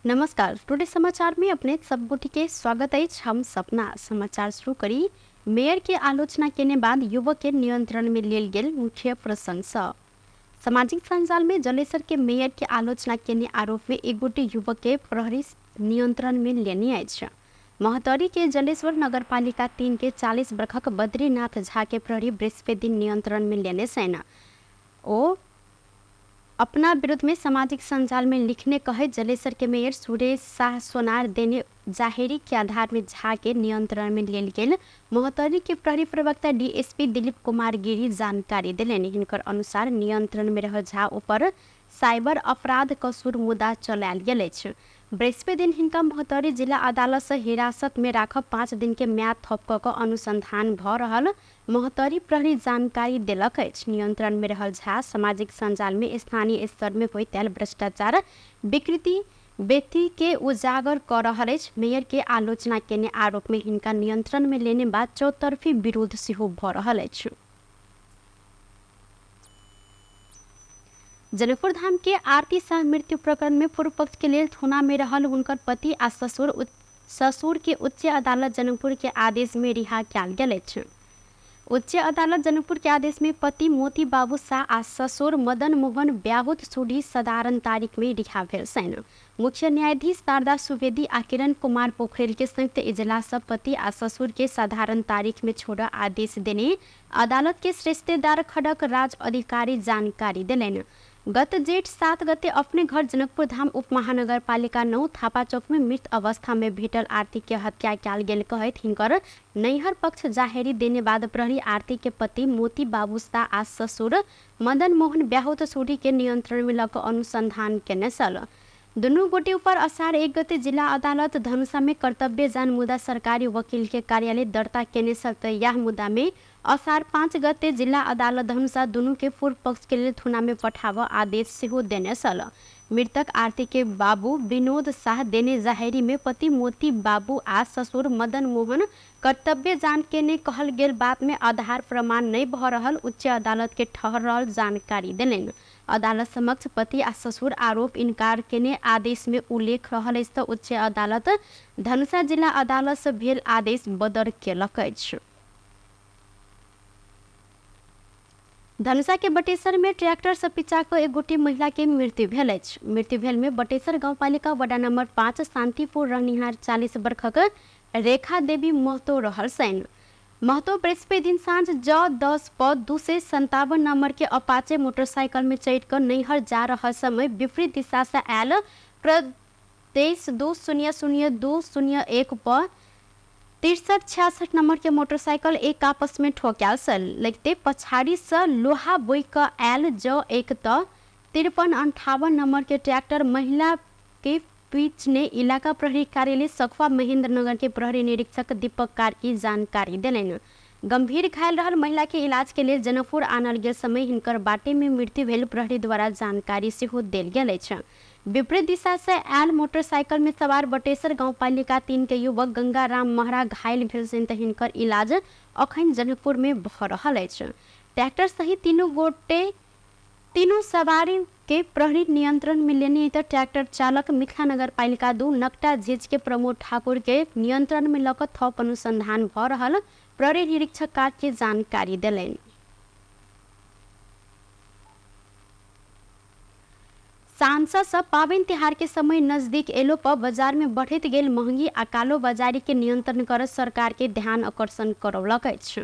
नमस्कार, टुडे समाचार में अपने सब गोटी के स्वागत अछि। हम सपना समाचार शुरू करी। मेयर के आलोचना केने बाद युवक के नियंत्रण में लेल गेल मुख्य प्रसंग सँ। सामाजिक सञ्जाल में जलेसर के मेयर के आलोचना केने आरोप में एक गोटे युवक के प्रहरी नियंत्रण में लेने अछि। महोत्तरी के जलेश्वर नगरपालिका 3 के 40 बरखक बद्रीनाथ झा के प्रहरी बृहस्पति दिन नियंत्रण में लेने छनि। ओ अपना विरुद्ध में सामाजिक सञ्जाल में लिखने कहैत जलेसर के मेयर सुरेश शाह सोनार देने जाहेरी के आधार में झा के नियंत्रण में लेल गेल महोत्तरी के प्रहरी प्रवक्ता डीएसपी दिलीप कुमार गिरी जानकारी देलनि। हिनकर अनुसार नियंत्रण में रहल झा ऊपर साइबर अपराध कसूर मुद्दा चलायल गेल अछि। बृहस्पति दिन हिनका महोत्तरी जिला अदालत से हिरासत में राखब 5 दिन के म्याद थप कऽ कऽ अनुसंधान भऽ रहल महोत्तरी प्रहरी जानकारी देलक अछि। नियंत्रण में रहल झा सामाजिक सञ्जाल में स्थानीय स्तर में होइत आयल भ्रष्टाचार विकृति व्यक्ति के उजागर कऽ रहल अछि। मेयर के आलोचना केने आरोप में हिनका नियंत्रण में लेने बाद चौतरफी विरोध सेहो भऽ रहल अछि। जनकपुर धाम के आरती शाह मृत्यु प्रकरण में पूर्व पक्ष के लेल थाना में रहल हुनकर पति आ ससुर के उच्च अदालत जनकपुर के आदेश में रिहा कयल गेल अछि। उच्च अदालत जनकपुर के आदेश में पति मोती बाबू शाह आ ससुर मदन मोहन ब्याहुत सुढी साधारण तारीख में रिहा भेल छनि। मुख्य न्यायाधीश शारदा सुवेदी आ किरण कुमार पोखरेल के संयुक्त इजलास सँ पति आ ससुर के साधारण तारीख में छोड़ऽ आदेश देने अदालत के श्रेष्ठेदार खड़क राज अधिकारी जानकारी देलनि। गत जेठ 7 गते अपने घर जनकपुर धाम उपमहानगरपालिका 9 थापा चौक में मृत अवस्था में भेटल आरती के हत्या कयल गेल कहैत हिनकर नैहर पक्ष जाहेरी देने बाद प्रहरी आरती के पति मोती बाबू शाह आ ससुर मदन मोहन ब्याहुत सूढ़ी के नियंत्रण में लऽ कऽ अनुसंधान केने छल। दुनू गोटे ऊपर अषाढ़ 1 गते जिला अदालत धनुषा में कर्तव्य जान मुदा सरकारी वकील के कार्यालय दर्ता केने छल तऽ यैह मुद्दा में अषाढ़ 5 गते जिला अदालत धनुषा दुनू के पूर्व पक्ष के लेल थुना में पठाबऽ आदेश सेहो देने छल। मृतक आरती के बाबू विनोद साह देने जाहेरी में पति मोती बाबू आ ससुर मदन मोहन कर्तव्य जान केने कहल गेल बात में आधार प्रमाण नहि भऽ रहल उच्च अदालत के ठहर रहल जानकारी देलनि। अदालत समक्ष पति आ ससुर आरोप इनकार केने आदेश में उल्लेख रहल अछि तऽ उच्च अदालत धनुषा जिला अदालत सँ भेल आदेश बदर केलक अछि। धनुषा के बटेसर में ट्रैक्टर से पिचा कऽ एक गोटे महिला के मृत्यु भेल अछि। मृत्यु भेल में बटेसर गाउँपालिका वडा नंबर 5 शांतिपुर रहनिहार 40 बरखक रेखा देवी महतो रहल छनि। महतो बृहस्पति दिन साँझ ज 10 प 257 नंबर के अपाचे मोटरसाइकिल में चढ़ि कऽ नैहर जा रहल समय विपरीत दिशा से आयल प्रदेश 2 0 0 2 0 1 प 63 66 नंबर के मोटरसाइकिल एक आपस में ठोकायल छल। लगिते पछाड़ी से लोहा बोहि कऽ आयल ज 1 त 53 58 नंबर के ट्रैक्टर महिला के पीछने इलाका प्रहरी कार्यालय सखुआ महेंद्रनगर के प्रहरी निरीक्षक दीपक कार्की जानकारी देलनि। गंभीर घायल रहल महिला के इलाज के लेल जनकपुर आनल गेल समय हिनकर बाटे में मृत्यु भेल प्रहरी द्वारा जानकारी सेहो देल गेल अछि। विपरीत दिशा से आयल मोटरसाइकिल में सवार बटेसर गाउँपालिका 3 के युवक गंगाराम महरा घायल भेल छनि तऽ हिनकर इलाज अखन जनकपुर में भऽ रहल अछि। ट्रैक्टर सहित तीनू सवारी के प्रहरी नियंत्रण में लेने तऽ ट्रैक्टर चालक मिथिला नगरपालिका 2 नकटा झिझ के प्रमोद ठाकुर के नियंत्रण में लऽ कऽ थप अनुसंधान भऽ रहल प्रहरी निरीक्षक के जानकारी देलनि। सांसद सब पाबनि तिहार के समय नजदीक एलो पर बाजार में बढ़ैत गेल महंगी आ कालो बाजारी के नियंत्रण कर सरकार के ध्यान आकर्षण करौलक अछि।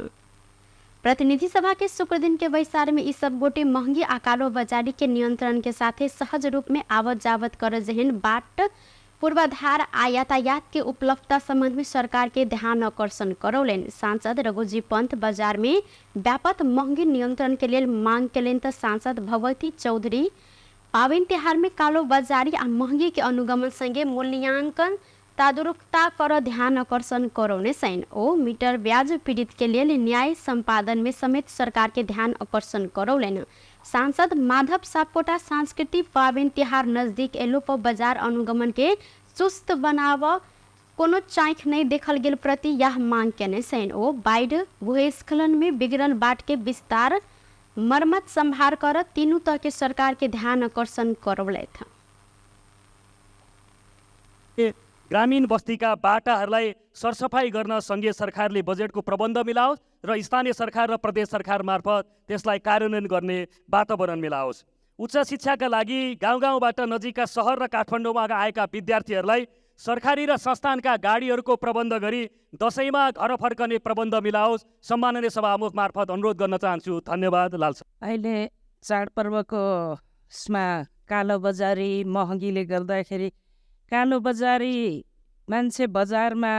प्रतिनिधि सभा के शुक्र दिन के बैसार में ई सब गोटे महंगी आ कालो बाजारी के नियंत्रण के साथे सहज रूप में आवत जावत कर जेहन बाट पूर्वाधार आ यातायात के उपलब्धता संबंध में सरकार के ध्यान आकर्षण करौलनि। सांसद रघुजी पंत बाजार में व्यापक महंगी नियंत्रण के लेल मांग केलनि तऽ सांसद भगवती चौधरी पाबनि तिहार में कालो बाजारी आ महंगी के अनुगमन संगे मूल्यांकन तादुरुकता कर ध्यान आकर्षण करौने छनि। ओ मीटर ब्याज पीड़ित के लेल न्याय संपादन में समेत सरकार के ध्यान आकर्षण करौलनि। सांसद माधव सापकोटा सांस्कृतिक पाबनि तिहार नजदीक एलो पर बाजार अनुगमन के चुस्त बनाव कोनो चाँखि नहि देखल गेल प्रति यह मांग केने छनि। ओ बाढ़ि भूस्खलन में बिगड़ल बाट के विस्तार मरम्मत संभार कर तीनू तह के सरकार के ध्यान आकर्षण करौलथि। ग्रामीण बस्तीका बाटाहरूलाई सरसफाइ गर्न सङ्घीय सरकारले बजेटको प्रबन्ध मिलाओस् र स्थानीय सरकार र प्रदेश सरकार मार्फत त्यसलाई कार्यान्वयन गर्ने वातावरण मिलाओस्। उच्च शिक्षाका लागि गाउँ गाउँबाट नजिकका सहर र काठमाडौँमा आएका विद्यार्थीहरूलाई सरकारी र संस्थानका गाडीहरूको प्रबन्ध गरी दसैँमा घर फर्कने प्रबन्ध मिलाओस्। सम्माननीय सभामुख मार्फत अनुरोध गर्न चाहन्छु। धन्यवाद। लाल। अहिले चाडपर्वको कालोबजारी महँगीले गर्दाखेरि कालोबजारी मान्छे बजारमा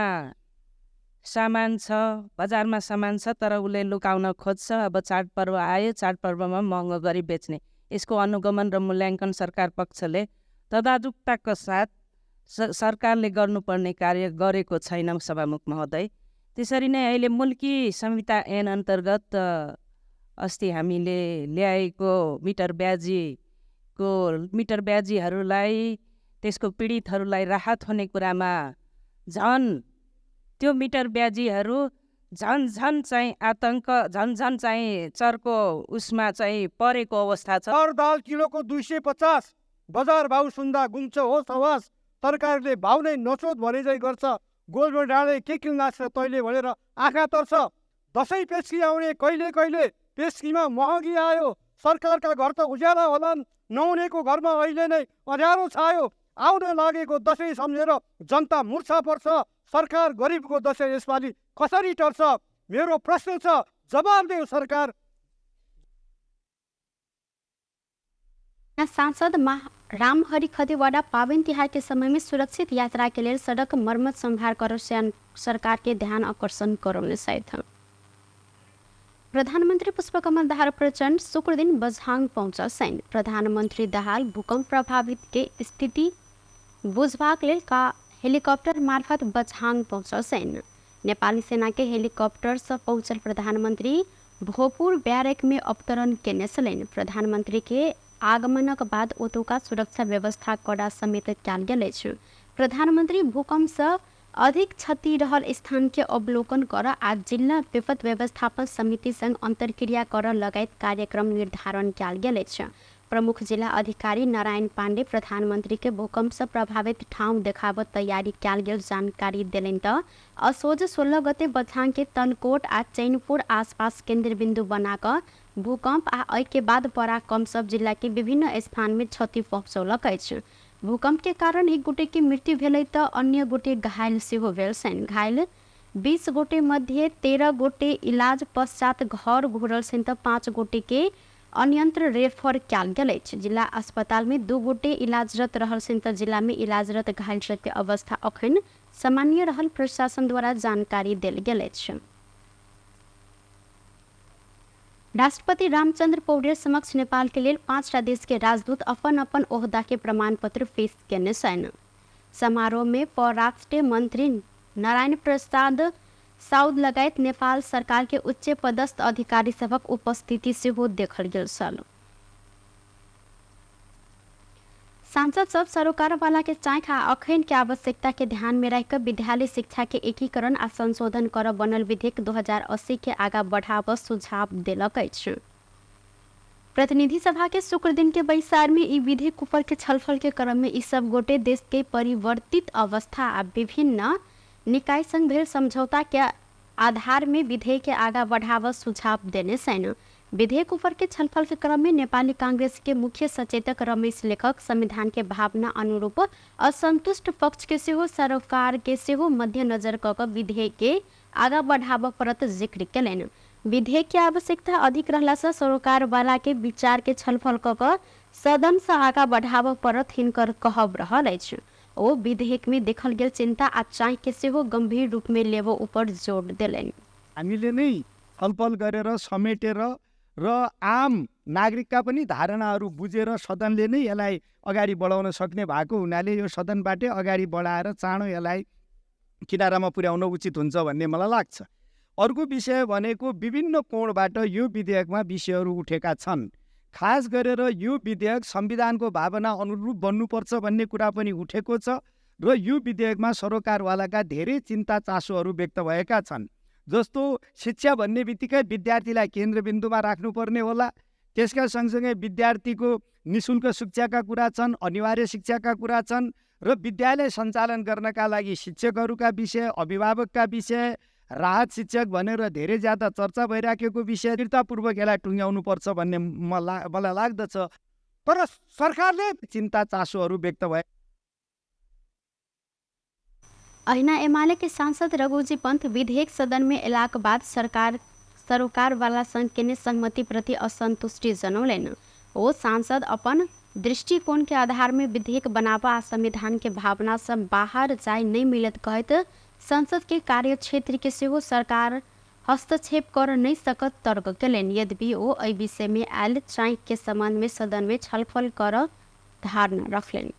सामान छ, बजारमा सामान छ, तर उसले लुकाउन खोज्छ। अब चाडपर्व आयो, चाडपर्वमा महँगो गरी बेच्ने, यसको अनुगमन र मूल्याङ्कन सरकार पक्षले तदारुकताको साथ सरकारले गर्नुपर्ने कार्य गरेको छैन सभामुख महोदय। त्यसरी नै अहिले मुल्की संहिता ऐन अन्तर्गत अस्ति हामीले ल्याएको मिटर ब्याजीहरूलाई त्यसको पीडितहरूलाई राहत हुने कुरामा झन् त्यो मिटर ब्याजीहरू झन् झन् चाहिँ आतङ्क, झन् झन् चाहिँ चर्को उसमा चाहिँ परेको अवस्था छ। हर दाल किलोको 250, बजार भाउ सुन्दा गुम्छ होस् आवाज, तरकारीले भाउ नै नसोध भने झैँ गर्छ, गोलमा डाँडे के किन्लास् र तैँले भनेर आँखा तर्छ। दसैँ पेस्की आउने कहिले कहिले पेस्कीमा महँगी आयो, सरकारका घर त उज्याला होलान्, नहुनेको घरमा अहिले नै अँध्यारो छायो। आउन लागेको दसैँ सम्झेर जनता मुर्छा पर्छ, सरकार गरिबको दसैँ यसपालि कसरी टर्छ? मेरो प्रश्न छ, जवाब देऊ सरकार। सांसद रामहरि खतिवड़ा पावन तिहार के समय में सुरक्षित यात्रा के लिए सड़क मरम्मत संभार कर सरकार के ध्यान आकर्षण करौने सहित प्रधानमन्त्री पुष्पकमल दाहाल प्रचण्ड शुक्र दिन बझाङ पहुँचल छन्। प्रधानमन्त्री दाहाल भूकम्प प्रभावित के स्थिति बुझबाक लेल का हेलीकॉप्टर मार्फत बझाङ पहुँचल छन्। नेपाली सेना के हेलीकॉप्टर से पहुँचल प्रधानमन्त्री भोपुर बैरक में अवतरण केने छलनि। प्रधानमन्त्री के आगमनक बाद ओतुका सुरक्षा व्यवस्था कड़ा समेत कयल गेल अछि। प्रधानमन्त्री भूकम्प से अधिक क्षति रहल स्थान के अवलोकन कर आ जिल्ला विपद व्यवस्थापन समिति संग अंतर्क्रिया कर लगायत कार्यक्रम निर्धारण कयल गेल अछि। प्रमुख जिला अधिकारी नारायण पांडे प्रधानमंत्री के भूकंप से प्रभावित ठाउँ देखाब तैयारी कयल गेल जानकारी देलनि त असोज 16 गते बझाङ के तनकोट आ चैनपुर आसपास केन्द्र बिन्दु बनाक भूकंप आ एहि के बाद पराकम सब जिला के विभिन्न स्थान में क्षति पहुँचौलक अछि। भूकंप के कारण एक गोटे के मृत्यु भेलै त अन्य गोटे घायल सेहो भेल छनि। घायल 20 गोटे मध्ये 13 गोटे इलाज पश्चात घर घुरल छनि त 5 गोटे के अन्यंत्र रेफर कयल गेल अछि। जिला अस्पताल में 2 गोटे इलाजरत रहल छनि त जिला में इलाजरत घायल सबके अवस्था अखन सामान्य रहल प्रशासन द्वारा जानकारी देल गेल अछि। राष्ट्रपति रामचंद्र पौडेल समक्ष नेपाल के लेल 5टा देश के राजदूत अपन अपन ओहदा के प्रमाणपत्र पेश केने छनि। समारोह में परराष्ट्र मंत्री नारायण प्रसाद साउद लगायत नेपाल सरकार के उच्च पदस्थ अधिकारी सभक उपस्थिति सेहो देखल गेल छल। सांसद सब सरोकारवाला के चाँख आ अखन के आवश्यकता के ध्यान में राखि विद्यालय शिक्षा के एकीकरण आ संशोधन कर बनल विधेयक 2080 के आगा बढ़ाब सुझाव देलक अछि। प्रतिनिधि सभा के शुक्र दिन के बैसार में ई विधेयक ऊपर के छलफल के क्रम में ई सब गोटे देश के परिवर्तित अवस्था आ विभिन्न निकाय संग भेल समझौता के आधार में विधेयक के आगा बढ़ाब सुझाव देने छनि। विधेयक ऊपर के छलफल के क्रम में नेपाली कांग्रेस के मुख्य सचेतक रमेश लेखक संविधान के भावना अनुरूप असंतुष्ट पक्ष के सेहो सरकार के सेहो मध्यनजर क क विधेयक के आगा बढ़ाब परत जिक्र केलनि। विधेयक के आवश्यकता अधिक रहला से सरकारवाला के विचार के छलफल क क सदन से आगा बढ़ाब परत हिनकर कहब रहल अछि। ओ विधेयक में देखल गेल चिंता आ चाह के सेहो गंभीर रूप में लेबो ऊपर जोर देलनि। हामीले नै छलफल गरेर समेटेर र आम नागरिकका पनि धारणाहरू बुझेर सदनले नै यसलाई अगाडि बढाउन सक्ने भएको हुनाले यो सदनबाटै अगाडि बढाएर चाँडो यसलाई किनारामा पुर्याउन उचित हुन्छ भन्ने मलाई लाग्छ। अर्को विषय भनेको विभिन्न कोणबाट यो विधेयकमा विषयहरू उठेका छन्। खास गरेर यो विधेयक संविधानको भावना अनुरूप बन्नुपर्छ भन्ने कुरा पनि उठेको छ र यो विधेयकमा सरोकारवालाका धेरै चिन्ता चासोहरू व्यक्त भएका छन्। जस्तो शिक्षा भन्ने बित्तिकै विद्यार्थीलाई केन्द्रबिन्दुमा राख्नुपर्ने होला, त्यसका सँगसँगै विद्यार्थीको निःशुल्क शिक्षाका कुरा छन्, अनिवार्य शिक्षाका कुरा छन् र विद्यालय सञ्चालन गर्नका लागि शिक्षकहरूका विषय, अभिभावकका विषय, राहत शिक्षक भनेर धेरै ज्यादा चर्चा भइराखेको विषय दृढतापूर्वक यसलाई टुङ्ग्याउनुपर्छ भन्ने मलाई लाग्दछ। तर सरकारले चिन्ता चासोहरू व्यक्त भए। अहिना एमाले के सांसद रघुजी पंत विधेयक सदन में एलाक बाद सरकार सरोकारवाला संग केने सहमति प्रति असंतुष्टि जनौलनि। ओ सांसद अपन दृष्टिकोण के आधार में विधेयक बनाबा आ संविधान के भावना से बाहर जाय नहीं मिलत कहैत संसद के कार्यक्षेत्र के सेहो सरकार हस्तक्षेप कर नहीं सकत तर्क केलनि। यद्यपि ओ एहि विषय में आयल चाँक के संबंध में सदन में छलफल कर धारणा रखलनि।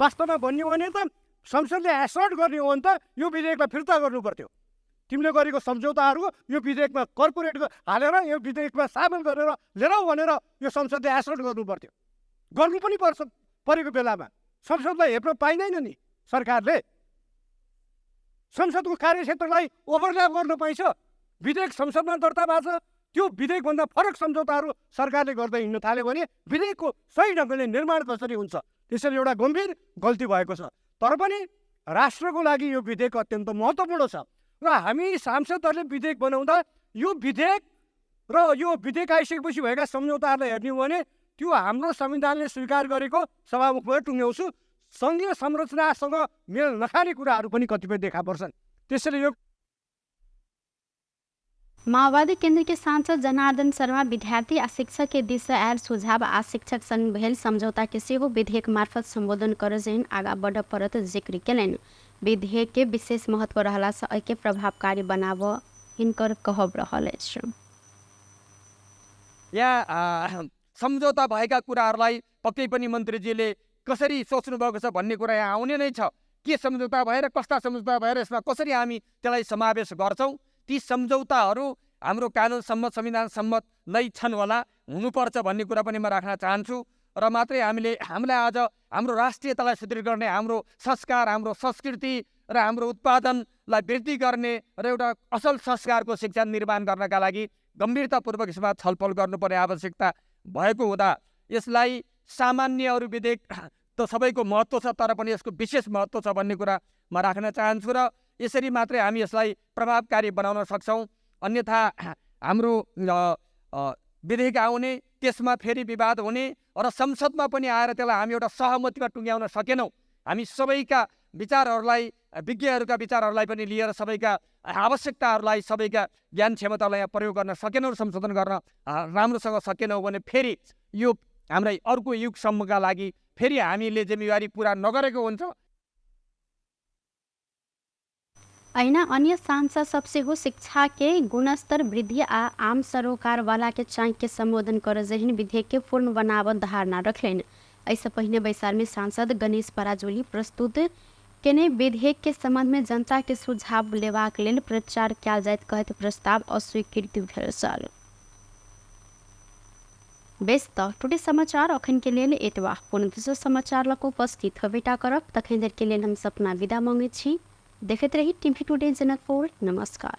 वास्तवमा भन्ने हो भने त संसदले एसर्ट गर्ने हो भने त यो विधेयकलाई फिर्ता गर्नु पर्थ्यो। तिमीले गरेको सम्झौताहरू यो विधेयकमा कर्पोरेट हालेर यो विधेयकमा सामेल गरेर लिएर भनेर यो संसदले एसर्ट गर्नु पर्थ्यो। गर्नु पनि पर्छ परेको बेलामा संसदलाई हेप्न पाइँदैन नि। सरकारले संसदको कार्यक्षेत्रलाई ओभरल्याप गर्न पाइन्छ। विधेयक संसदमा दर्ता भएको छ, त्यो विधेयकभन्दा फरक सम्झौताहरू सरकारले गर्दै हिँड्न थाल्यो भने विधेयकको सही ढङ्गले निर्माण कसरी हुन्छ? त्यसैले एउटा गम्भीर गल्ती भएको छ। तर पनि राष्ट्रको लागि यो विधेयक अत्यन्त महत्त्वपूर्ण छ र हामी सांसदहरूले विधेयक बनाउँदा यो विधेयक र यो विधेयक आइसकेपछि भएका सम्झौताहरूलाई हेर्ने हो भने त्यो हाम्रो संविधानले स्वीकार गरेको सभामुखमा टुङ्ग्याउँछु सङ्घीय संरचनासँग मेल नखाने कुराहरू पनि कतिपय देखा पर्छन्। त्यसैले यो माओवादी केंद्र के सांसद जनार्दन शर्मा विद्यार्थी आ शिक्षक के दिस आयल सुझाव आ शिक्षक संग भेल समझौता के सेहो विधेयक मार्फत संबोधन कर जेहन आगा बढ़ पड़त जिक्र केलनि। विधेयक के विशेष महत्व रहला से एहिके प्रभावकारी बनाब हिनकर कहब रहल अछि। यहाँ सम्झौता भएका कुराहरूलाई पक्कै पनि मन्त्रीजीले कसरी सोच्नु भएको छ भन्ने कुरा यहाँ आउने नै छ। के सम्झौता भएर, कस्ता सम्झौता भएर यसमा कसरी हामी त्यसलाई समावेश गर्छौँ, ती सम्झौताहरू हाम्रो कानुन सम्मत संविधान सम्मत नै छन् होला, हुनुपर्छ भन्ने कुरा पनि म राख्न चाहन्छु। र मात्रै हामीले हामीलाई आज हाम्रो राष्ट्रियतालाई सुदृढ गर्ने, हाम्रो संस्कार, हाम्रो संस्कृति र हाम्रो उत्पादनलाई वृद्धि गर्ने र एउटा असल संस्कारको शिक्षा निर्माण गर्नका लागि गम्भीरतापूर्वक यसमा छलफल गर्नुपर्ने आवश्यकता भएको हुँदा यसलाई सामान्य अरू विधेयक त सबैको महत्त्व छ, तर पनि यसको विशेष महत्त्व छ भन्ने कुरा म राख्न चाहन्छु र यसरी मात्रै हामी यसलाई प्रभावकारी बनाउन सक्छौँ। अन्यथा हाम्रो विधेयक आउने, त्यसमा फेरि विवाद हुने र संसदमा पनि आएर त्यसलाई हामी एउटा सहमतिमा टुङ्ग्याउन सकेनौँ। हामी सबैका विचारहरूलाई, विज्ञहरूका विचारहरूलाई पनि लिएर सबैका आवश्यकताहरूलाई, सबैका ज्ञान क्षमतालाई यहाँ प्रयोग गर्न सकेनौँ, संशोधन गर्न राम्रोसँग सकेनौँ भने फेरि यो हाम्रै अर्को युगसम्मका लागि फेरि हामीले जिम्मेवारी पुरा नगरेको हुन्छ। अहिना अन्य सांसद सब सेहो शिक्षा के गुणस्तर वृद्धि आ आम सरोकारवाला के चाँक के संबोधन कर जेहन विधेयक के पूर्ण बनाव धारणा रखलनि। एहिसँ पहिने बैसार में सांसद गणेश पराजुली प्रस्तुत केने विधेयक के संबंध में जनता के सुझाव लेबाक लेल प्रचार कयल जाइत कहैत प्रस्ताव अस्वीकृत भेल छल। बेस त टुडे समाचार अखन के लेल एतबा। पुनः दोसर समाचार लऽ कऽ उपस्थित होबेटा करब। तखन धरि के लेल हम सपना विदा मांगैत छी। देखैत रही टीवी टुडे जनकपुर। नमस्कार।